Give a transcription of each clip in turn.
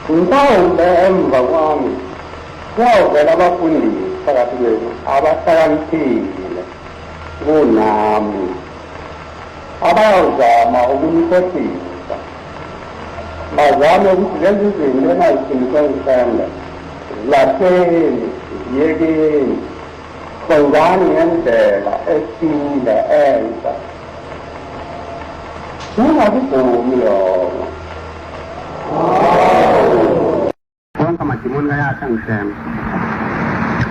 Mhlawumbe emva kwami kuyawuvela abafundisi phakathi kwenu abahlakaniphile kunami, abayawuzama ukunikhohlisa, bazame ukuthi lezi zinto enazifundiswa nguShembe zilahleni, ziyekeni, khonzani ngendlela ethile entsha. Ningakuvumi lokho. Wonke amadimoni kayasha ngishembe.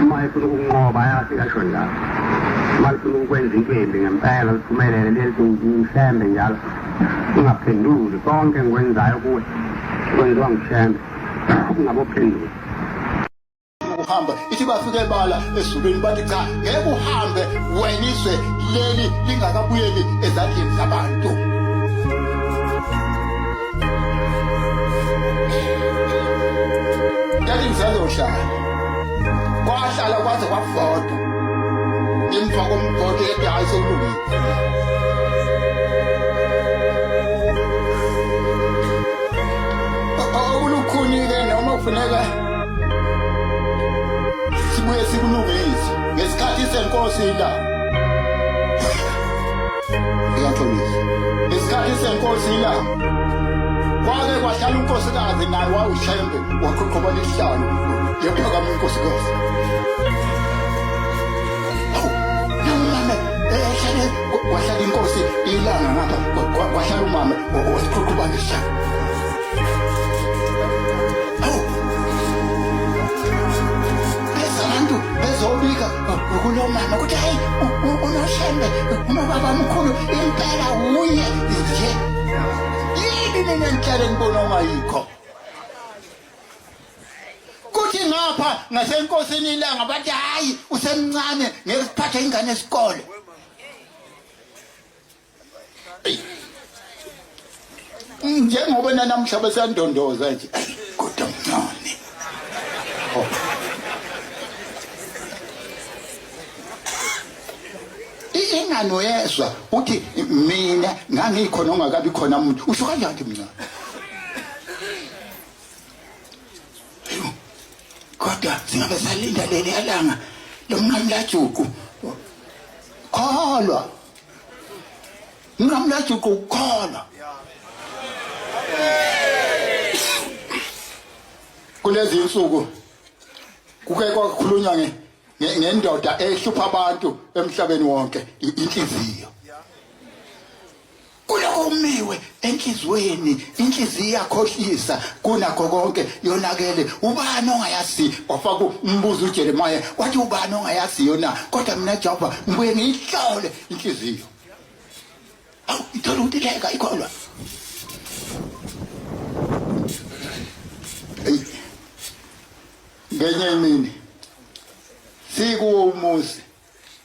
Uma efuna ukunqoba ayafika asho njalo. Uma lifuna ukwenza into embi ngempela liphumelele liye lithi ngishembe njalo. Ungaphenduli konke engikwenzayo kuwe kwenziwa ngishembe. Ungabophendula. Ukuhamba ithi bafike ebala ezulwini bathi cha, ngeke uhambe wena, izwe leli lingakabuyeli ezandleni zabantu. Yathi ngisazohlala, kwahlala kwaze kwavota emva komvoto, yathi hayi, sekulungile. Okulukhuni-ke noma kufuneka sibuye sikulungise ngesikhathi senkosi la, iyaxolisa, ngesikhathi senkosi la kwake kwahlala unkosikazi naye wawushembe, waqhoqhobala isihlalo, yaphakama inkosikazi. Hawu, namame ehlale, kwahlala inkosi ilanga ngapha, kwahlala umama wasiqhoqhobala isihlalo. Hawu, bese abantu bezobika kulomama ukuthi hayi, unoshembe unobaba mkhulu impela uye nje. Yini nina nihlale nibona ongayikho? Kuthi ngapha ngasenkosini ilanga bathi hayi, usemncane, ngeke siphathe ingane esikole. Njengoba nanamhla besandondoza nje, kodwa mncane. Oh. Ingane uyezwa uthi mina ngangikhona ongakabi khona umuntu, usho kanjani mncane? Kodwa singabe salinda leli yalanga lomnqamlajuqu. Kholwa mnqamlajuqu, ukukholwa. Kulezi insuku kuke kwakhulunywa ngendoda ehlupha abantu emhlabeni wonke, inhliziyo. Kuloko umiwe enhliziyweni, inhliziyo iyakhohlisa kunakho konke, yonakele, ubani ongayazi? Wafaka umbuzo uJeremiah, wathi ubani ongayaziyo na? Kodwa mina Jehova ngibuye ngiyihlole inhliziyo. Awu, ithola ukuthi leka ikholwa. Ngenye imini sikuwo umuzi,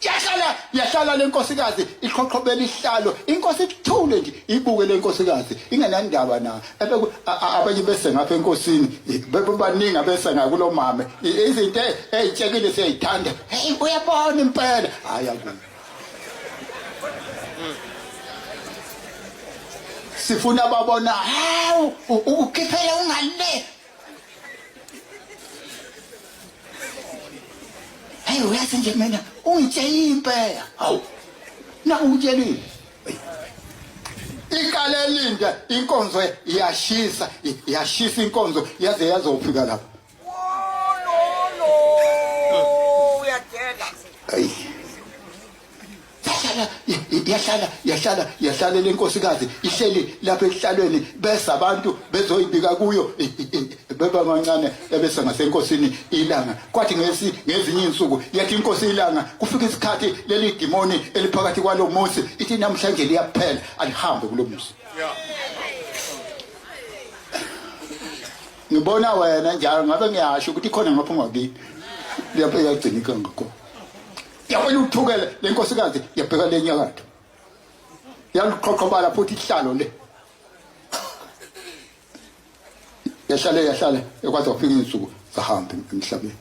yahlala yahlala lenkosikazi iqhoqhobela isihlalo. Inkosi ithule nje, ibuke lenkosikazi ingenandaba na. Abanye bese ngapha enkosini bebaningi abese ngakulo mame, izinto ezitshekile siyayithanda. Hey, uyabona impela, hayi, akuyo. Sifuna babona, hawu, ukukhiphela ungale. Hey, uyazi nje mina ungitshela impela. Hawu, na ungitshelile. Iqale linda inkonzo, iyashisa, iyashisa inkonzo yaze yazofika lapha. Uyadela. Ayi. Yahlala yahlala yahlala yahlala lenkosikazi ihleli lapha ehlalweni, bese abantu bezoyibika kuyo beba mancane ebese ngasenkosini ilanga. Kwathi ngesi ngezinye insuku yathi inkosi ilanga, kufika isikhathi leli dimoni eliphakathi kwalomuzi ithi namhlanje liyaphela, alihambe kulomuzi. Ngibona wena njalo ngabe ngiyasho ukuthi khona ngapha ungakini liyaphe yagcina ikangakho. Yabona uthukele le nkosikazi, yabheka le nyakatho, yaluqhoqhobala futhi ihlalo le, yahlale yahlala ekwazi wafika insuku zahamba emhlabeni,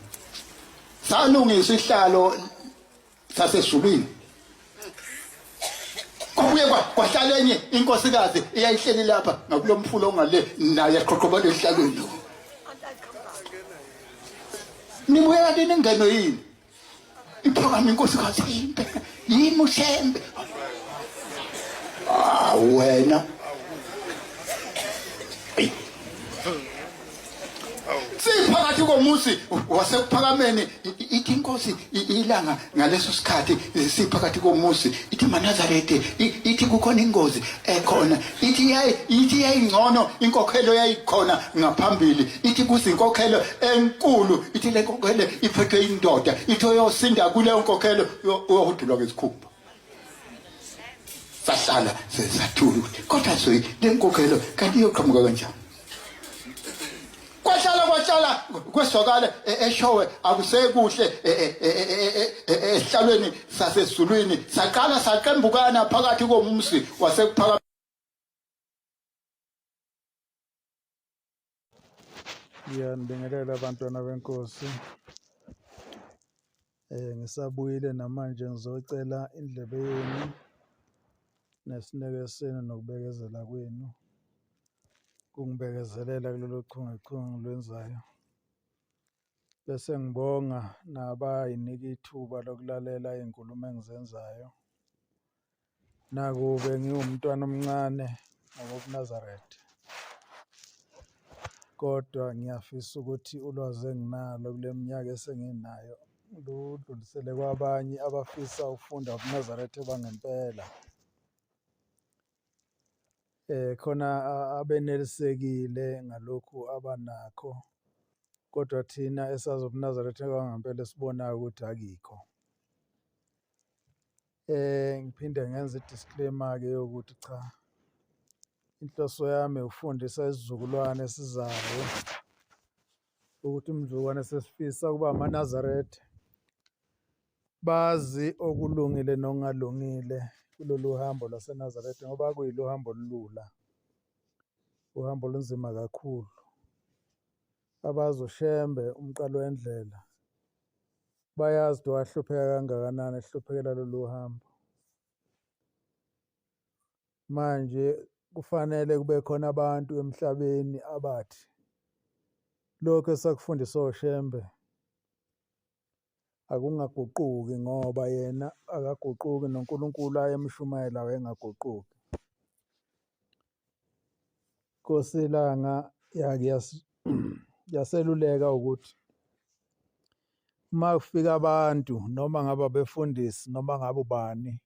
salungisa ihlalo sasezulwini. Kubuye kwahlala enye inkosikazi eyayihleli lapha ngakulo mfula ongale, naye yaqhoqhobala ehlalweni. Nibuyela nini ingeno yini? Iphakama inkosikazi impe yimi uShembe. Ah wena. Siphakathi komuzi wasekuphakameni ithi inkosi ilanga ngaleso sikhathi siphakathi komuzi ithi maNazaretha ithi kukhona ingozi ekhona ithi yayi ithi yayingcono inkokhelo yayikhona ngaphambili ithi kuzinkokhelo enkulu ithi le nkokhelo iphethwe indoda ithi oyosinda kuleyo nkokhelo uyohudulwa ngesikhumba. Sahlala sathula ukuthi kodwa soyi le nkokhelo kanti iyoqhamuka kanjani? Kwahlala kwahlala kweswakala eshowe akusekuhle esihlalweni sasezulwini saqala saqembukana phakathi komumsi wasekuphaka. Ngiyanibingelela bantwana benkosi. Ngisabuyile namanje ngizocela indlebe yenu nesineke senu nokubekezela kwenu kungibekezelela kulolu chungechunge engilwenzayo. Bese ngibonga nabayinika ithuba lokulalela iy'nkulumo engizenzayo. Nakube ngiwumntwana omncane ngokobuNazaretha, kodwa ngiyafisa ukuthi ulwazi enginalo kule minyaka esenginayo ngiludlulisele kwabanye abafisa ukufunda ubuNazaretha bangempela. Khona abenelisekile ngalokhu abanakho, kodwa thina esazi ubuNazaretha bangempela esibonayo ukuthi akikho. Ngiphinde ngenze i-disclaimer-ke yokuthi cha, inhloso yami ukufundisa isizukulwane esizayo ukuthi umzukulwane sesifisa ukuba amaNazaretha bazi okulungile nokungalungile kulolu hambo lwaseNazaretha ngoba akuyilo uhambo olulula, uhambo olunzima kakhulu. Abazi uShembe umqali wendlela bayazi ukuthi wahlupheka kangakanani ehluphekela lolu hambo. Manje kufanele kube khona abantu emhlabeni abathi lokhu esakufundiswa oShembe akungaguquki ngoba yena akaguquki noNkulunkulu ayemshumayela wayengaguquki. Nkosi iLanga yake yaseluleka ukuthi uma kufika abantu noma ngabe abefundisi noma ngabe ubani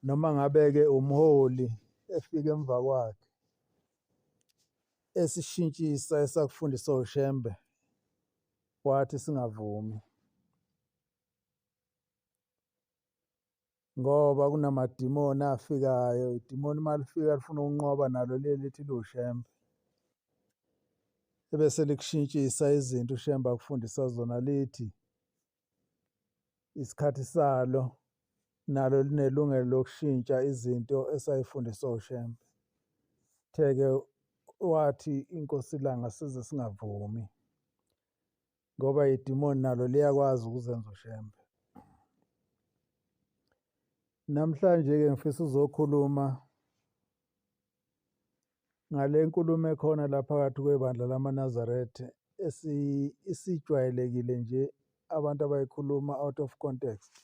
noma ngabe-ke umholi efika emva kwakhe esishintshisa esakufundisa oShembe wathi singavumi ngoba kunamadimoni afikayo. Idimoni uma lifika lifuna ukunqoba nalo liye lithi liwuShembe, ebese likushintshisa izinto uShembe akufundisa zona lithi isikhathi salo nalo linelungelo lokushintsha izinto esayifundiswa uShembe. Theke wathi inkosi iLanga size singavumi ngoba idimoni nalo liyakwazi ukuzenza uShembe. Namhlanje-ke ngifisa uzokhuluma ngale nkulumo ekhona la phakathi kwebandla lamaNazaretha isijwayelekile nje abantu abayikhuluma out of context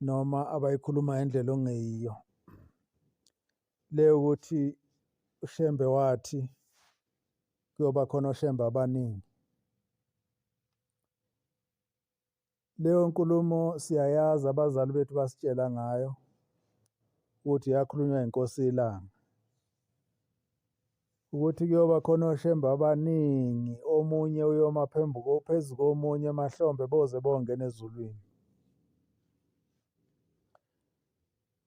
noma abayikhuluma ngendlela okungeyiyo. Le yokuthi uShembe wathi kuyoba khona oShembe abaningi. Leyo nkulumo siyayazi abazali bethu basitshela ngayo ukuthi yakhulunywa inkosi iLanga. Ukuthi kuyoba khona oShembe abaningi, omunye uyoma phezu komunye emahlombe boze bongena ezulwini.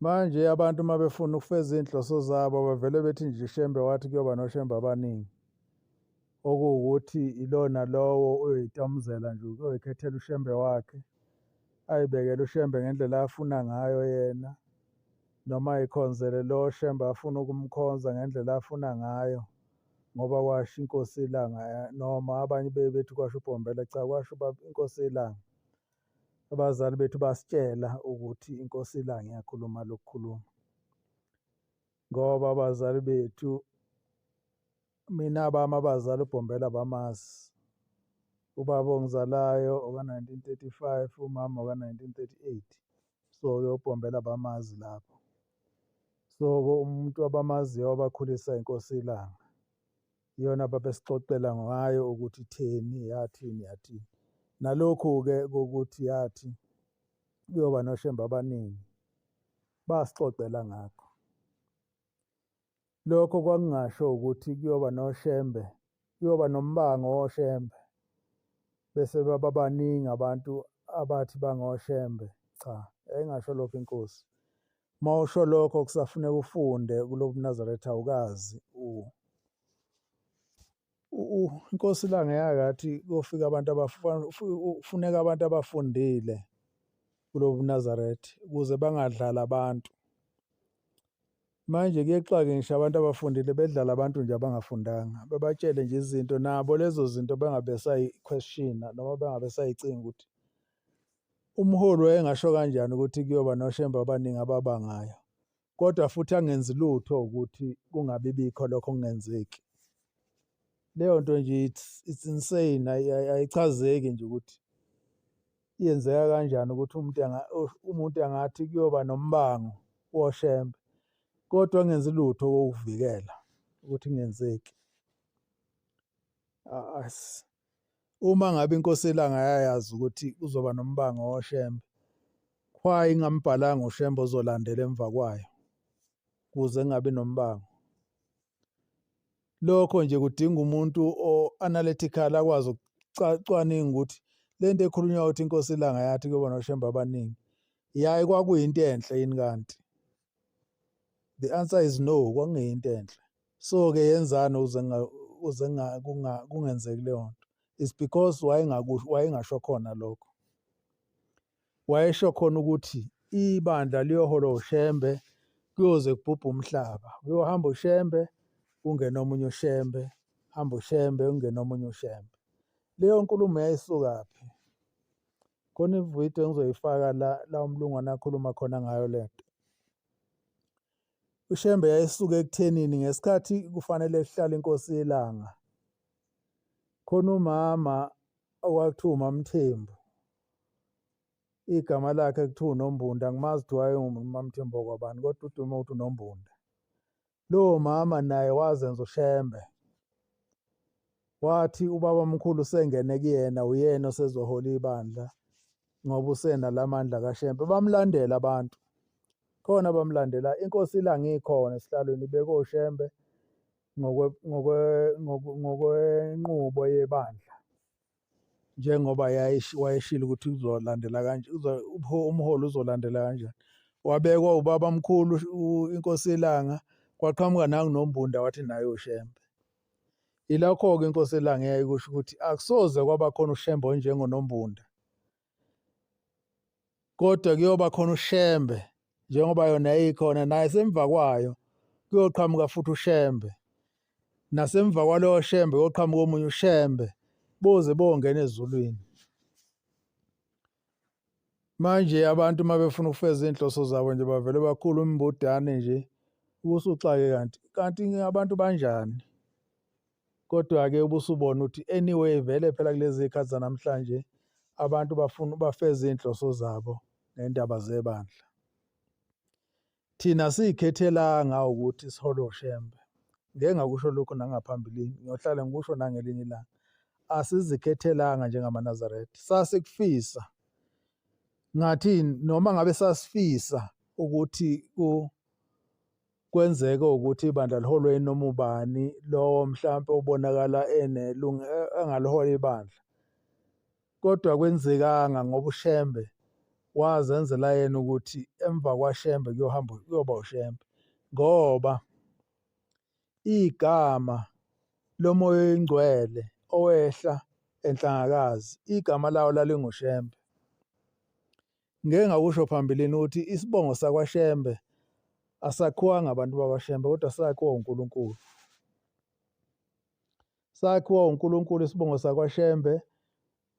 Manje abantu uma befuna ukufeza iy'nhloso zabo bavele bethi nje uShembe wathi kuyoba noShembe abaningi. Okuwukuthi ilona lowo uyoyitamuzela nje uyoyikhethela uShembe wakhe, ayibekele uShembe ngendlela afuna ngayo yena, noma ayikhonzele lo Shembe afuna ukumkhonza ngendlela afuna ngayo, ngoba kwasho inkosi iLanga noma abanye beye bethi kwasho uBhombela, cha kwasho inkosi iLanga. Abazali bethu basitshela ukuthi inkosi iLanga iyakhuluma lokukhuluma ngoba abazali bethu Mina abami abazali uBhombela bamazi. Ubaba ongizalayo oka-1935, umama oka-1938. So-ke uBhombela bamazi lapho. So-ke umuntu abamaziyo wabakhulisa inkosi iLanga. Iyona babesixoxela ngayo ukuthi itheni, yathini, yathini. Nalokhu-ke kokuthi yathi kuyoba noShembe abaningi, basixoxela ngakho. Lokho kwakungasho ukuthi kuyoba noShembe, kuyoba nombango woShembe, bese baba baningi abantu abathi bangoShembe. Cha, yayingasho lokho inkosi. Uma usho lokho kusafuneka ufunde kulobu Nazaretha awukazi inkosi iLanga yakathi kofika abantu kufuneka abantu abafundile kulobu Nazaretha ukuze bangadlali abantu. Manje kuyexake ngisho abantu abafundile bedlala abantu nje abangafundanga, bebatshele nje izinto nabo lezo zinto bengabe sayi-questiona noma bengabe sayicinga ukuthi umholi wayengasho kanjani ukuthi kuyoba noShembe abaningi ababangayo, kodwa futhi angenzi lutho ukuthi kungabi bikho lokho kungenzeki. Leyo nto nje it's insane, ayichazeki nje ukuthi yenzeka kanjani ukuthi umuntu angathi kuyoba nombango woShembe kodwa angenzi lutho wokuvikela ukuthi kungenzeki. Uma ngabe inkosi iLanga yayazi ukuthi kuzoba nombango woShembe, why ingambhalanga uShembe ozolandela emva kwayo kuze kungabi nombango? Lokho nje kudinga umuntu o-analytical akwazi ukucwaninga ukuthi le nto ekhulunywa ukuthi inkosi iLanga yathi kuyoba noShembe abaningi, yaye kwakuyinto enhle yini kanti? The answer is no, kwakungeyinto enhle. So-ke yenzani ukuze ukuze kungenzeki leyo nto? It's because wayengasho khona lokho. Wayesho khona ukuthi ibandla liyoholwa uShembe kuyoze kubhubhe umhlaba. Kuyohamba uShembe kungene omunye uShembe, hamba uShembe kungene omunye uShembe. Leyo nkulumo yayisukaphi? Khona ividiyo engizoyifaka la la umlungwana akhuluma khona ngayo le nto. UShembe yayisuka ekuthenini ngesikhathi kufanele kuhlale inkosi yeLanga. Khona umama okwakuthiwa uMaMthembu igama lakhe kuthiwa uNombunda, angimazi ukuthi wayenguMaMthembu wakwabani kodwa udume ukuthi uNombunda. Lowo mama naye wazenza uShembe. Wathi ubabamkhulu usengene kuyena uyena osezohola ibandla ngoba usenalamandla kaShembe. Bamlandela abantu. Khona bamlandela inkosi iLanga ikhona esihlalweni ibeke oShembe ngokwenqubo yebandla njengoba wayeshilo ukuthi uzolandela kanje umholi uzolandela kanjani. Wabekwa ubabamkhulu inkosi iLanga kwaqhamuka nangu Nombunda wathi naye uShembe. Yilokho-ke inkosi iLanga eyayikusho ukuthi akusoze kwaba khona uShembe onjengoNombunda. Kodwa kuyoba khona uShembe njengoba yona yayikhona naye semva kwayo kuyoqhamuka futhi uShembe nasemva kwalowo Shembe kuyoqhamuka omunye uShembe boze bongena ezulwini. Manje abantu uma befuna ukufeza iy'nhloso zabo nje bavele bakhulume imbudane nje ubusuxake kanti kanti abantu banjani? Kodwa-ke ubusubona ukuthi anyway vele phela kulezi zikhathi zanamhlanje abantu bafuna bafeze iy'nhloso zabo ngendaba zebandla. Thina asiy'khethelanga ukuthi siholwe uShembe. Ngike ngakusho lokhu nangaphambilini, ngiyohlale ngikusho nangelinye ilanga. Asizikhethelanga njengamaNazaretha, sasikufisa. Ngathi noma ngabe sasifisa ukuthi kwenzeke ukuthi ibandla liholwe noma ubani lowo mhlampe obonakala engalihola ibandla. Kodwa akwenzekanga ngoba uShembe wazenzela yena ukuthi emva kwaShembe kuyohamba kuyoba uShembe ngoba igama lomoya oyingcwele owehla enhlangakazi igama lawo lalinguShembe. Ngike ngakusho phambilini ukuthi isibongo sakwaShembe asakhiwanga abantu bakwaShembe kodwa sakhiwa uNkulunkulu. Sakhiwa uNkulunkulu isibongo sakwaShembe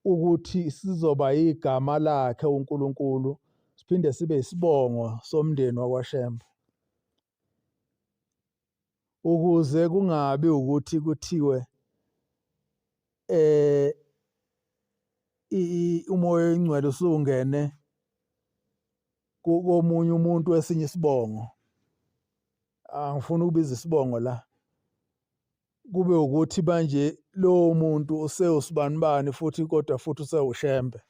ukuthi sizoba igama lakhe uNkulunkulu siphinde sibe isibongo somndeni wakwaShembe. Ukuze kungabi ukuthi kuthiwe eh umoya oyingcwele usungene komunye umuntu wesinye isibongo. Angifuni ukubiza isibongo la. Kube ukuthi manje lowo muntu usewusibanibani futhi kodwa futhi usewuShembe.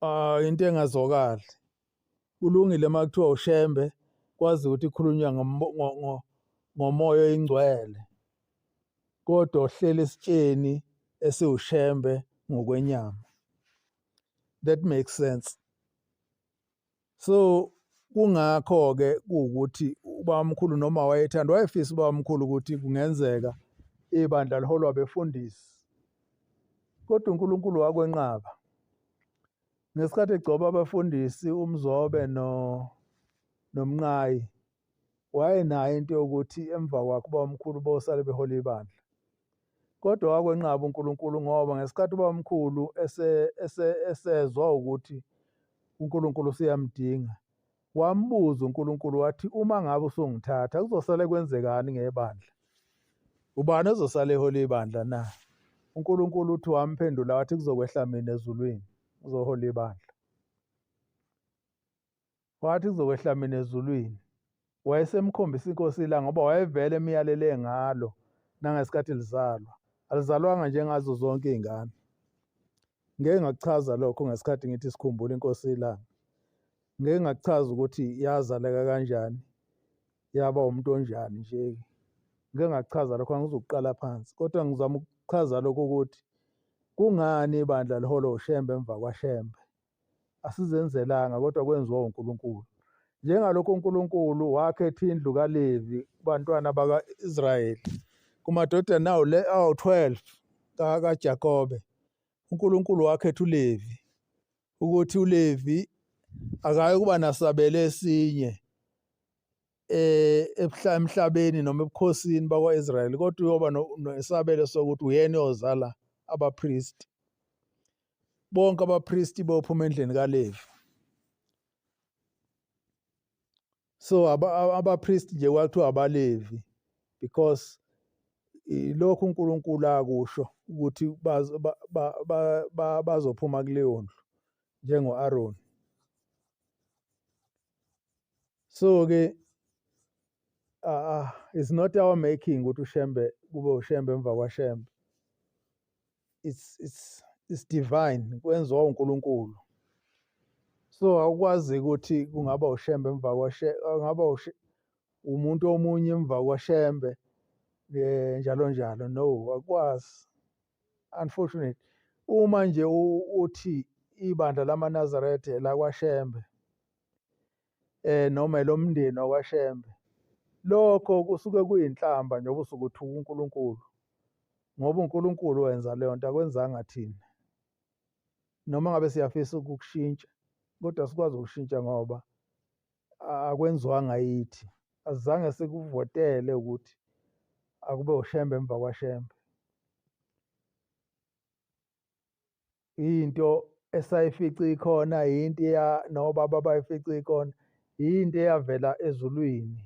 Ah, into engazwakali. Kulungile uma kuthiwa uShembe kwazi ukuthi kukhulunywa ngomoya oyingcwele kodwa ohleli esitsheni esiwuShembe ngokwenyama. That makes sense. So kungakho-ke kuwukuthi ubabamkhulu noma wayethanda wayefisa ubabamkhulu ukuthi kungenzeka ibandla liholwa abefundisi kodwa uNkulunkulu wakwenqaba. Ngesikhathi egcoba abafundisi uMzobe no noMnqayi wayenayo into yokuthi emva kwakhe ubabamkhulu bosale behola ibandla. Kodwa wakwenqaba uNkulunkulu ngoba ngesikhathi ubabamkhulu esezwa ukuthi uNkulunkulu useyamdinga, wambuza uNkulunkulu wathi uma ngabe usungithatha kuzosale kwenzekani ngebandla? Ubani ozosala ehola ibandla na? UNkulunkulu uthi wamphendula wathi kuzokwehla mina ezulwini uzohola ibandla. Wathi kuzokwehla mina ezulwini. Wayesemkhombisa inkosi ilanga ngoba wayevele emyalele ngalo nangesikhathi lizalwa. Alizalwanga njengazo zonke iy'ngane. Ngeke ngakuchaza lokho ngesikhathi ngithi sikhumbula inkosi ilanga. Ngeke ngakuchaza ukuthi yazaleka kanjani, yaba umuntu onjani nje. Ngeke ngakuchaza lokho, angizukuqala phansi. Kodwa ngizama ukuchaza lokho ukuthi kungani ibandla liholwa uShembe emva kwaShembe. Asizenzelanga kodwa kwenziwa uNkulunkulu. Njengalokhu uNkulunkulu wakhetha indlu kaLevi kubantwana baka-Israyeli kumadodana awu awu-12 kaJakobe, uNkulunkulu wakhetha uLevi ukuthi uLevi akayi kuba nasabelo esinye eh emhlabeni noma ebukhosini bakwa-Israyeli kodwa uyoba nesabelo sokuthi uyena oyozala abapristi. Bonke abapristi bophuma endlini kaLevi. So abapristi nje kwathiwa abaLevi because ilokhu uNkulunkulu akusho ukuthi bazophuma kuleyo ndlu njengo-Aroni. So-ke it's not our making ukuthi uShembe kube uShembe emva kwaShembe. It's divine, kwenziwa uNkulunkulu. So awukwazi ukuthi kungaba uShembe emva kwaShembe, kungaba umuntu omunye emva kwaShembe njalo njalo. No, akukwazi. Unfortunately, uma nje uthi ibandla lamaNazaretha lakwaShembe noma elomndeni wakwaShembe, lokho kusuke kuyinhlamba njengoba usuke uthuka uNkulunkulu. Ngoba uNkulunkulu wenza leyo nto, akwenzanga thina. Noma ngabe siyafisa ukukushintsha, kodwa asikwazi ukushintsha ngoba akwenziwanga yithi. Asizange sikuvotele ukuthi akube uShembe emva kwaShembe. Into esayifica ikhona, yinto eya nobaba bayifica ikhona, yinto eyavela ezulwini.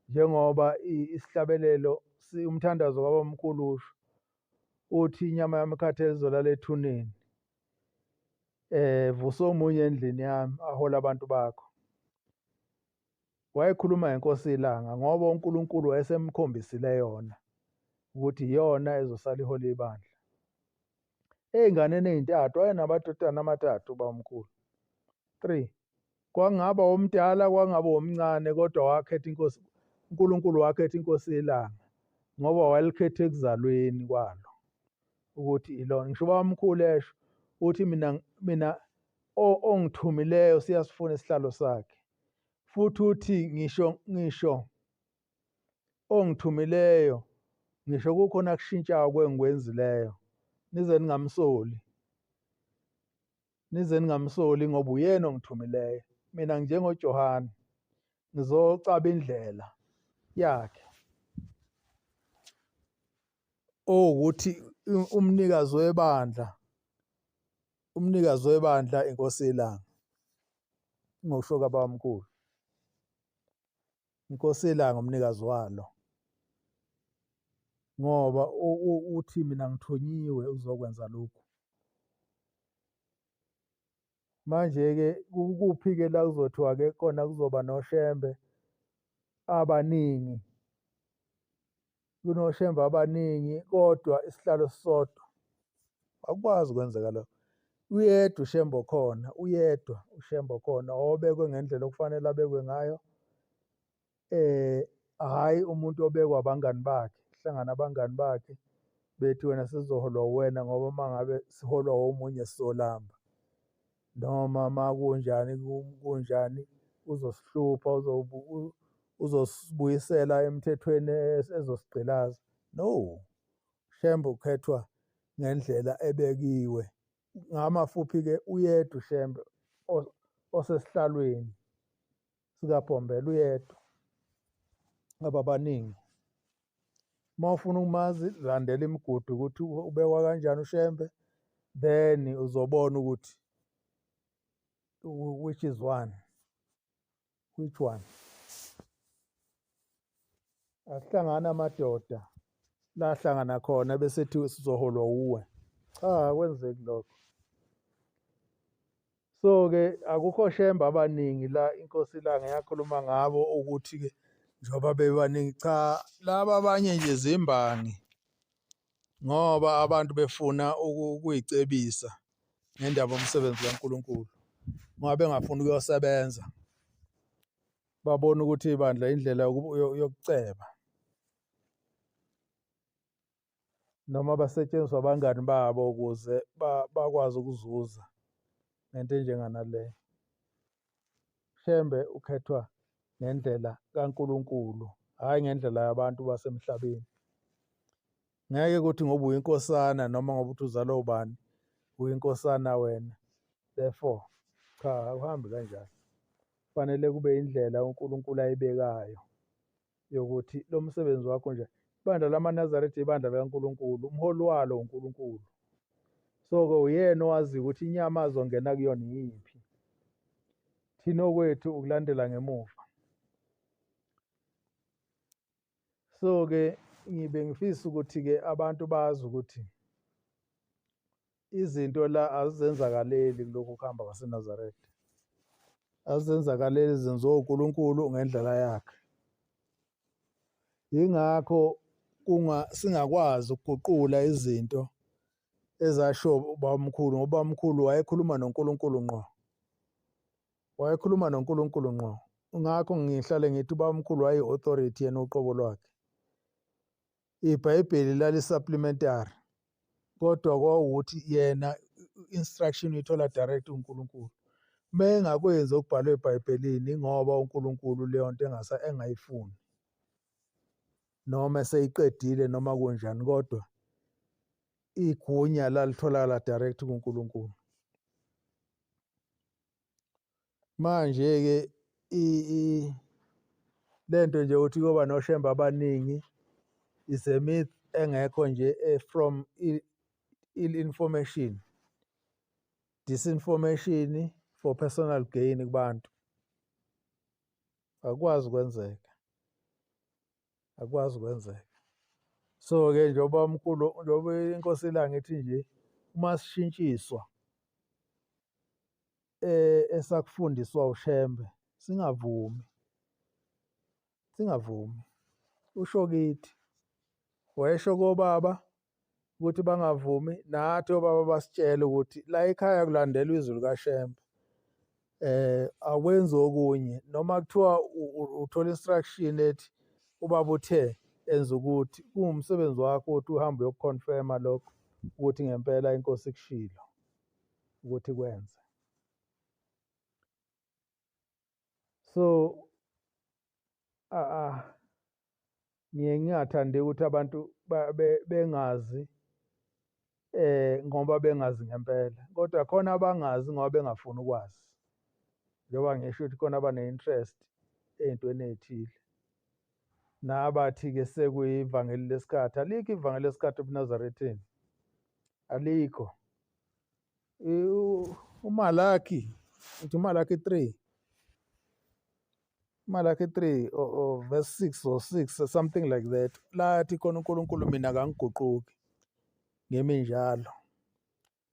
Njengoba isihlabelelo umthandazo kabamkhulu usho, uthi inyama yami ikhathele izolala ethuneni. Vusa omunye endlini yami ahole abantu bakho. Wayekhuluma ngeNkosi iLanga ngoba uNkulunkulu wayesemkhombisile yona ukuthi iyona ezosala ihola ibandla. Ey'nganeni ey'ntathu wayenamadodana amathathu ubabamkhulu. 3. Kwangaba omdala kwangaba omncane kodwa wakhetha inkosi uNkulunkulu wakhetha inkosi yeLanga ngoba wayelikhetha ekuzalweni kwalo ukuthi ilona. Ngisho ubabamkhulu esho uthi mina ongithumileyo siyasifuna isihlalo sakhe. Futhi uthi ngisho ongithumileyo ngisho kukhona akushintshayo kwengikwenzileyo nize ningamsoli. Nize ningamsoli ngoba uyena ongithumileyo. Mina nginjengoJohane ngizocaba indlela yakhe. Owukuthi umnikazi webandla umnikazi webandla inkosi yeLanga ngokusho kabamkhulu. Inkosi yeLanga umnikazi walo. Ngoba uthi mina ngithunyiwe ukuzokwenza lokhu. Manje-ke kukuphi-ke la kuzothiwa-ke khona kuzoba noShembe abaningi, kunoShembe abaningi kodwa isihlalo sisodwa. Akukwazi ukwenzeka lokho. Uyedwa uShembe okhona, uyedwa uShembe okhona obekwe ngendlela okufanele abekwe ngayo. Hhayi umuntu obekwa abangani bakhe, kuhlangane abangani bakhe bethi wena sizoholwa uwena ngoba uma ngabe siholwa omunye sizolamba noma uma kunjani kunjani uzosihlupha uzosibuyisela emthethweni ezosigqilaza. No, Shembe ukhethwa ngendlela ebekiwe. Ngamafuphi-ke uyedwa uShembe osesihlalweni sikaBhombela uyedwa ababaningi. Uma ufuna ukumazi landela imigudu ukuthi ubekwa kanjani uShembe then uzobona ukuthi which is one which one. Ahlangana amadoda la hlangana khona bese ethi sizoholwa wuwe. Cha, akwenzeki lokho. So-ke akukho Shembe abaningi la iNkosi iLanga yakhuluma ngabo ukuthi-ke njengoba bebaningi cha laba abanye nje zimbangi ngoba abantu befuna ukuyicebisa ngendaba yomsebenzi kaNkulunkulu ngoba bengafuni ukuyosebenza babona ukuthi ibandla indlela yokuceba noma basetshenziswa abangani babo ukuze bakwazi ukuzuza ngento enjenganaleyo. Shembe ukhethwa ngendlela kaNkulunkulu, hhayi ngendlela yabantu basemhlabeni. Ngeke ukuthi ngoba uyinkosana noma ngoba uthi uzalwa ubani uyinkosana wena therefore cha akuhambi kanjalo. Kufanele kube indlela uNkulunkulu ayibekayo yokuthi lo msebenzi wakho nje ibandla lamaNazaretha ibandla likaNkulunkulu umholi walo uNkulunkulu so-ke uyena owaziyo ukuthi inyama azongena kuyona iyiphi thina okwethu ukulandela ngemuva so-ke ngibe ngifisa ukuthi-ke abantu bazi ukuthi Izinto la azizenzakaleli kulokhu kuhamba kwaseNazaretha. Azizenzakaleli zenziwa uNkulunkulu ngendlela yakhe. Yingakho kunga singakwazi ukuguqula izinto ezasho ubabamkhulu ngoba ubabamkhulu wayekhuluma noNkulunkulu ngqo. Wayekhuluma noNkulunkulu ngqo. Ngakho ngihlale ngithi ubabamkhulu wayeyi-authority yena uqobo lwakhe. iBhayibheli lali-supplementary kodwa kwawukuthi yena instruction uyithola direct uNkulunkulu. Uma engakwenzi okubhalwe eBhayibhelini ingoba uNkulunkulu leyo nto engasa engayifuni noma eseyiqedile noma kunjani kodwa igunya lalitholakala direct kuNkulunkulu. Manje-ke lento nje ukuthi kuyoba noShembe abaningi is a myth engekho nje eh, from ill information disinformation for personal gain kubantu akukwazi ukwenzeka akukwazi ukwenzeka so-ke njengoba umkhulu njengoba inkosi ilanga ithi nje uma sishintshiswa eh esakufundiswa uShembe singavumi singavumi usho kithi wayesho kobaba ukuthi bangavumi nathi obaba basitshela ukuthi la ekhaya kulandelwa izwi likaShembe eh akwenzi okunye noma kuthiwa uthola instruction ethi ubaba uthe enza ukuthi kuwumsebenzi wakho ukuthi uhambe uyokuconfirma lokho ukuthi ngempela inkosi ikushilo ukuthi kwenze so a a ngiye ngingathandi ukuthi abantu bengazi eh ngoba bengazi ngempela kodwa khona abangazi ngoba bengafuni ukwazi njengoba ngisho ukuthi khona abane-interest ey'ntweni ey'thile nabathi-ke sekuyivangeli lesikhathi alikho ivangeli lesikhathi ebuNazaretheni alikho uMalaki uthi uMalaki 3 Malaki 3 or verse 6 or 6, something like that, la athi khona uNkulunkulu, "Mina kangiguquki, ngimi njalo."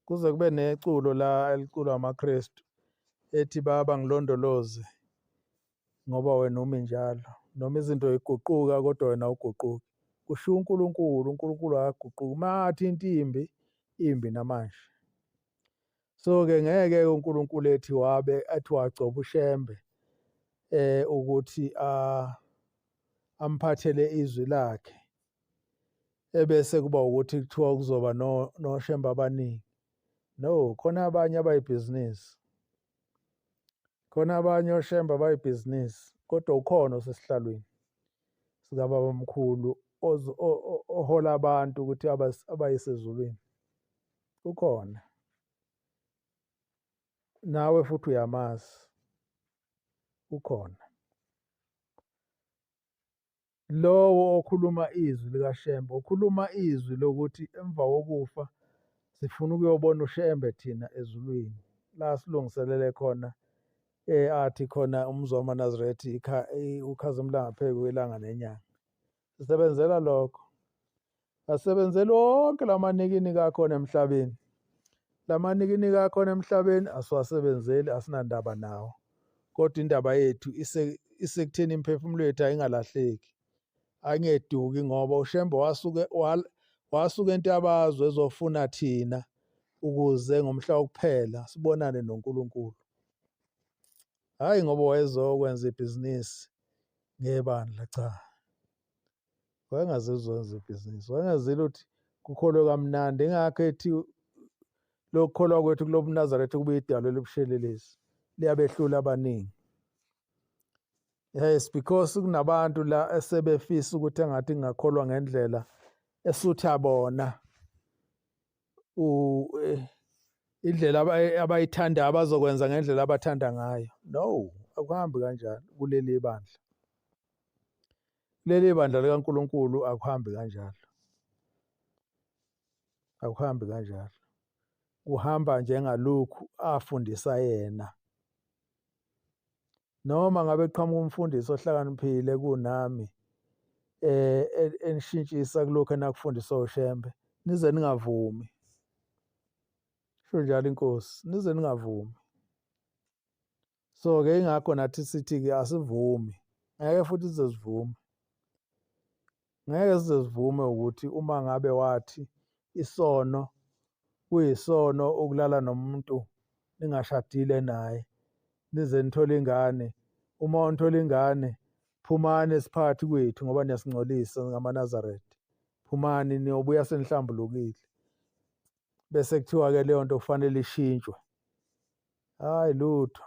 Kuze kube neculo la eliculwa amaKristu ethi, "Baba, ngilondoloze ngoba wena umi njalo, noma izinto yiguquka, kodwa wena awuguquki." Kushiwo uNkulunkulu, uNkulunkulu akaguquki. Uma athi into imbi, imbi namanje. So-ke ngeke uNkulunkulu ethi wabe athi wagcoba uShembe ukuthi amphathele izwi lakhe, ebese kuba ukuthi kuthiwa kuzoba no noShembe abaningi. No, khona abanye abayibhizinisi, khona abanye oShembe abayibhizinisi, kodwa ukhona osesihlalweni sikababa mkhulu ohola abantu ukuthi abayise ezulwini. Ukhona, nawe futhi uyamazi, ukhona lowo okhuluma izwi likaShembe, okhuluma izwi lokuthi emva kokufa sifuna ukuyobona uShembe thina ezulwini, la silungiselele khona, athi khona umuzi wamaNazaretha ukhazimula ngaphezu kwelanga nenyanga. Sisebenzela lokho, asebenzeli wonke lamanikiniki akhona emhlabeni. Lamanikiniki akhona emhlabeni asiwasebenzeli, asinandaba nawo, kodwa indaba yethu isekutheni imiphefumulo yethu ayingalahleki, angeduki, ngoba uShembe wasuka entabazwe ezofuna thina ukuze ngomhla wokuphela sibonane noNkulunkulu, hayi ngoba wayezokwenza ibhizinisi ngebandla. Cha, wayengaze uzokwenza ibhizinisi, wayengazile ukuthi kukholwe kamnandi. Ingakho ethi lokukholwa kwethu kulobuNazaretha kube idalo elibushelelezi, liyabehlula abaningi. Yes, because kunabantu la esebefisa ukuthi engathi ngingakholwa ngendlela esutha bona, indlela abayithandayo, abazokwenza ngendlela abathanda ngayo. No, akuhambi kanjalo kuleli bandla. Leli bandla likaNkulunkulu, akuhambi kanjalo, akuhambi kanjalo. Kuhamba njengalokhu afundisa yena. Noma ngabe qhamuka umfundisi ohlakaniphile kunami, enishintshisa kulokhu enakufundiswa uShembe, nize ningavumi. Sho njalo inkosi, nize ningavumi. So ke ingakho nathi sithi ke asivumi, ngeke futhi size sivume, ngeke size sivume ukuthi uma ngabe wathi isono kuyisono ukulala nomuntu ningashadile naye nize nithole ingane, uma unithola ingane, phumani esiphakathi kwethu ngoba niyasingcolisa ngamaNazaretha, phumani niyobuya senihlambulukile, bese kuthiwa ke leyo nto kufanele ishintshwe. Hayi, lutho,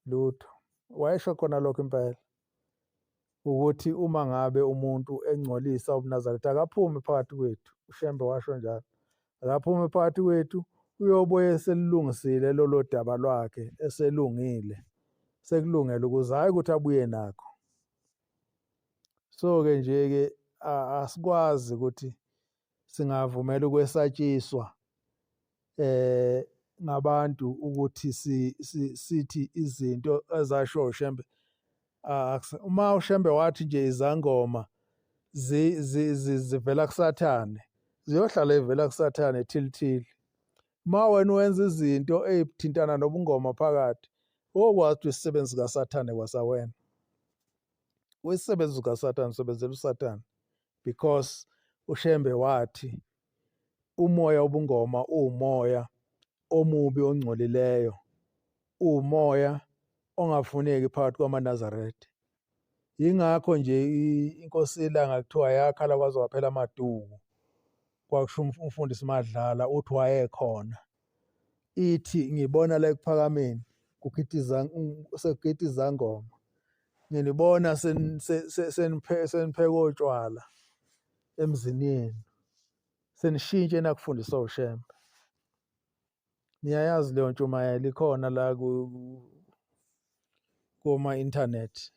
lutho. Wayesho khona lokho impela ukuthi uma ngabe umuntu engcolisa ubuNazaretha, akaphume phakathi kwethu. UShembe washo njalo, akaphume phakathi kwethu, uyobuye eselulungisile lolo daba lwakhe, eselungile, sekulungele ukuze, hhayi ukuthi abuye nakho. So-ke nje-ke asikwazi ukuthi singavumela ukwesatshiswa ngabantu ukuthi sithi izinto ezasho uShembe. Uma uShembe wathi nje izangoma zivela kuSathane, ziyohlala ivela kuSathane till till. Uma wena wenza izinto ey'thintana nobungoma phakathi, wokwazi ukuthi isisebenzi sikaSathane kwasawena, uyisisebenzi sikaSathane, usebenzela uSathane, because uShembe wathi umoya wobungoma uwumoya omubi, ongcolileyo, uwumoya ongafuneki phakathi kwamaNazaretha. Yingakho nje inkosi iLanga kuthiwa yakhala kwaze kwaphela amaduku. Kwakusho umfundisi Madlala, uthi wayekhona, ithi, "Ngibona la ekuphakameni kugida, sekugida izangoma, nginibona senipheka otshwala emzini yenu, senishintshe nakufundiswa uShembe." Niyayazi leyo ntshumayelo, ikhona la kuma internet,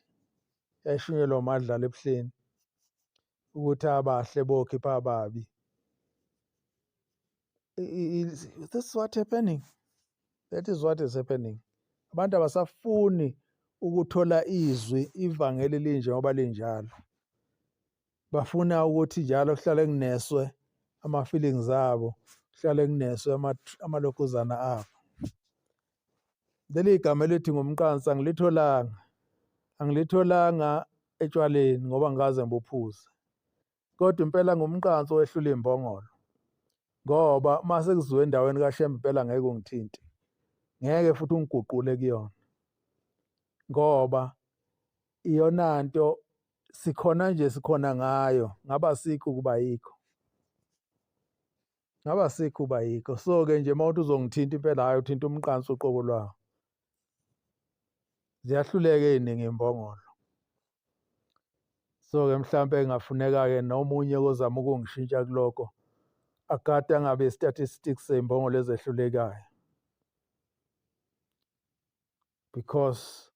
yayishunyelwa uMadlala eBuhleni, ukuthi abahle bokhipha ababi. This is what happening, that is what is happening. Abantu abasafuni. ukuthola izwi ivangeli linjengoba linjalo. Bafuna ukuthi njalo kuhlale kuneswe ama-feelings abo, kuhlale kuneswe amalokhuzana abo. Leli gama elithi ngumqansa angilitholanga, angilitholanga etshwaleni ngoba ngikaze ngibuphuze. Kodwa impela ngumqansa owehlula imbongolo ngoba uma sekuziwe endaweni kaShembe impela ngeke ungithinte, ngeke futhi ungiguqule kuyona ngoba iyona nto sikhona nje sikhona ngayo ngaba sikho kuba yikho ngaba sikho uba yikho. So-ke nje uma uthi uzongithinta impela hhayi uthinta umqansa uqobo lwawo. Ziyahluleka ey'ningi iy'mbongolo. So-ke mhlampe kungafuneka-ke nomunye ozama ukungishintsha kulokho agade angabe statistics sey'mbongolo ezehlulekayo because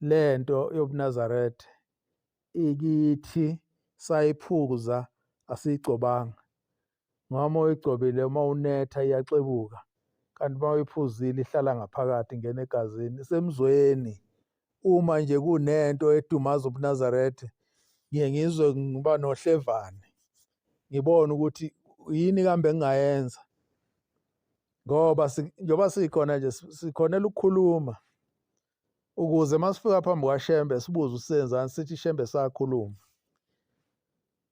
lento yobuNazaretha ikithi sayiphuza asiyigcobanga ngoba uma uyigcobile uma unetha iyaxebuka kanti uma uyiphuzile ihlala ngaphakathi ingena egazini isemzweni. Uma nje kunento edumaza ubuNazaretha ngiye ngizwe ngiba nohlevane ngibone ukuthi yini kambe engingayenza ngoba njengoba sikhona nje sikhonela ukukhuluma ukuze uma sifika phambi kwaShembe sibuze usenzani sithi iShembe sakhuluma.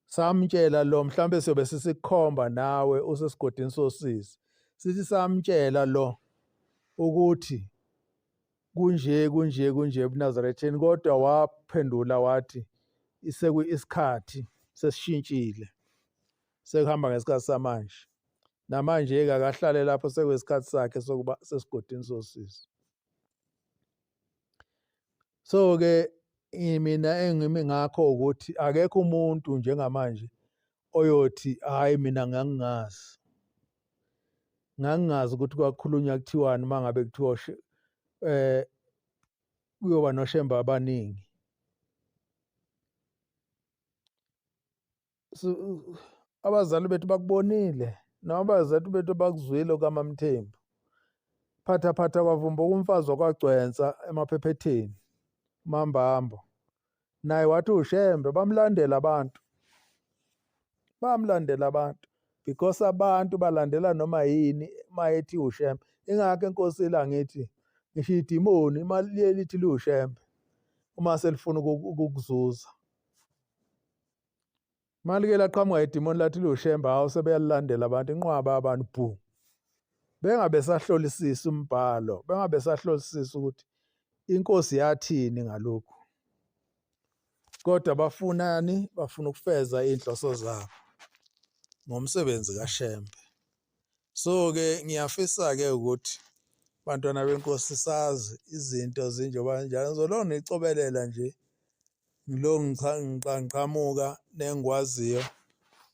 Samtshela lo mhlambe siyobe sisikhomba nawe usesigodini sosizi. Sithi samtshela lo ukuthi kunje kunje kunje ebuNazaretheni kodwa waphendula wathi iseku isikhathi sesishintshile sekuhamba ngesikhathi samanje. Namanje-ke akahlale lapho sekuyisikhathi sakhe sokuba sesigodini sosizi. So-ke mina engimi ngakho ukuthi akekho umuntu njengamanje oyothi hhayi mina ngangingazi, ngangingazi ukuthi kwakukhulunywa kuthiwani uma ngabe kuthiwa kuyoba noShembe abaningi. Abazali bethu bakubonile noma abazali bethu bakuzwile okaMaMthembu. Phatha phatha kwavumbuka umfazi wakwaGcwensa emaphephetheni, uMaMbambo. Naye wathi uShembe bamlandela abantu. Bamlandela abantu because abantu balandela noma yini uma ethi uShembe. Ingakho inkosi iLanga ithi ngisho idimoni uma liye lithi liwuShembe uma selifuna ukukuzuza. Malike laqhamuka idimoni lathi liwuShembe, hawu sebeyalilandela abantu, inqwaba yabantu bhu. Bengabe sahlolisisa umbhalo, bengabe sahlolisisa ukuthi inkosi yathini ngalokhu. Kodwa bafunani? Bafuna ukufeza iy'nhloso zabo ngomsebenzi kaShembe. So-ke ngiyafisa-ke ukuthi bantwana benkosi sazi izinto zinjengoba njalo, ngizolokhu ngicobelela nje ngilokhu ngiqhamuka nengikwaziyo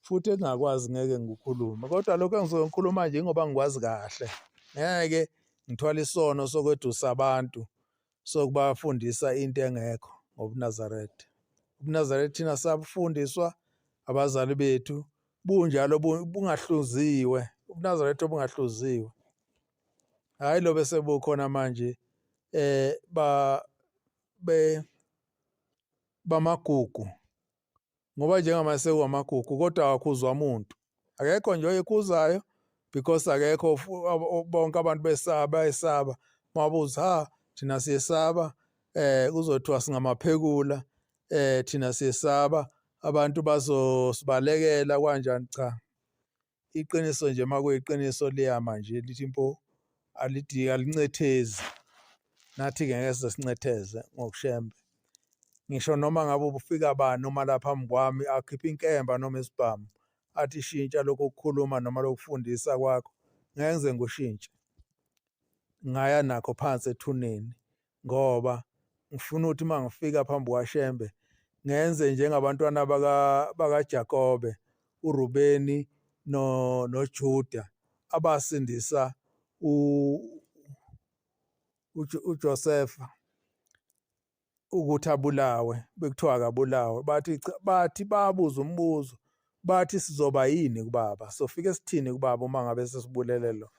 futhi engingakwazi ngeke ngikukhulume kodwa lokho engisuke ngikhuluma nje ingoba ngikwazi kahle ngeke ngithwale isono sokwedusa abantu sokubafundisa into engekho ngobuNazaretha. UbuNazaretha thina sabufundiswa abazali bethu bunjalo bungahluziwe, ubuNazaretha obungahluziwe. Hhayi lo bese bukhona manje ba be bamagugu ngoba njengamanje sekuwamagugu kodwa akakhuzwa muntu akekho nje oyikhuzayo because akekho bonke abantu besaba bayesaba mabuza ha thina siyesaba eh kuzothiwa singamaphekula eh thina siyesaba abantu bazosibalekela kanjani cha. Iqiniso nje uma kuyiqiniso liyama nje lithi mpo alidiki alincethezi. Nathi-ke ngeke size sincetheze ngokuShembe. Ngisho noma ngabe ubufika bani uma la phambi kwami akhiphe inkemba noma isibhamu athi shintsha lokhu ukukhuluma noma lokufundisa kwakho, ngeke ngize ngikushintshe. Ngaya nakho phansi ethuneni ngoba ngifuna ukuthi uma ngifika phambi kwaShembe ngenze njengabantwana bakaJakobe, uRubeni no noJuda abasindisa uJosefa ukuthi abulawe, bekuthiwa akabulawe. Bathi bathi babuza umbuzo bathi sizoba yini kubaba, sofike sithini kubaba uma ngabe sesibulele lo.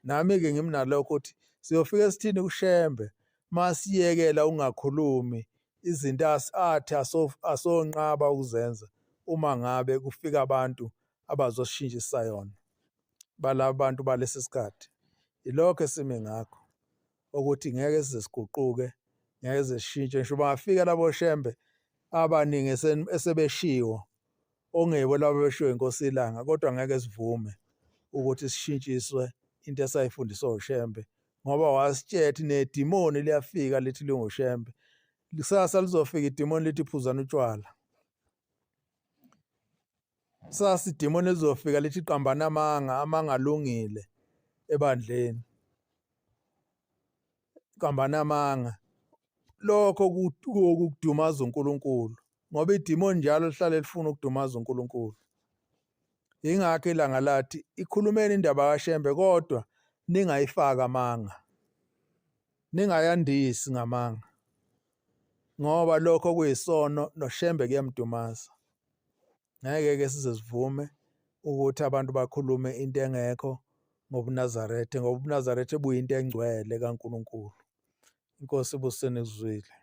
Nami-ke ngimnalokho ukuthi siyofike sithini kuShembe. Masiyekela ukungakhulumi izinto athi asonqaba ukuzenza uma ngabe kufika abantu abazosishintshisa yona balaba bantu balesi sikhathi. Yilokho esimi ngakho ukuthi ngeke size siguquke, ngeke size sishintshe. Ngisho bangafika labo Shembe abaningi esebeshiwo ongebo laba beshiwo inkosi ilanga, kodwa ngeke sivume ukuthi sishintshiswe into esayifundiswa uShembe ngoba wasitshethi nedimoni liyafika lithi linguShembe. Kusasa lizofika idimoni lithi phuzani utshwala. Kusasa idimoni lizofika lithi qambani amanga, amanga alungile ebandleni. Qambani amanga. Lokho kukudumaza uNkulunkulu ngoba idimoni njalo lihlale lifuna ukudumaza uNkulunkulu. Yingakho ilanga lathi ikhulumeni indaba kaShembe kodwa ningayifaki amanga. Ningayandisi ngamanga. Ngoba lokho kuyisono noShembe kuyamdumaza. Ngeke ke size sivume ukuthi abantu bakhulume into engekho ngobuNazaretha ngoba ubuNazaretha buyinto engcwele kaNkulunkulu. Inkosi ibusise nikuzwile.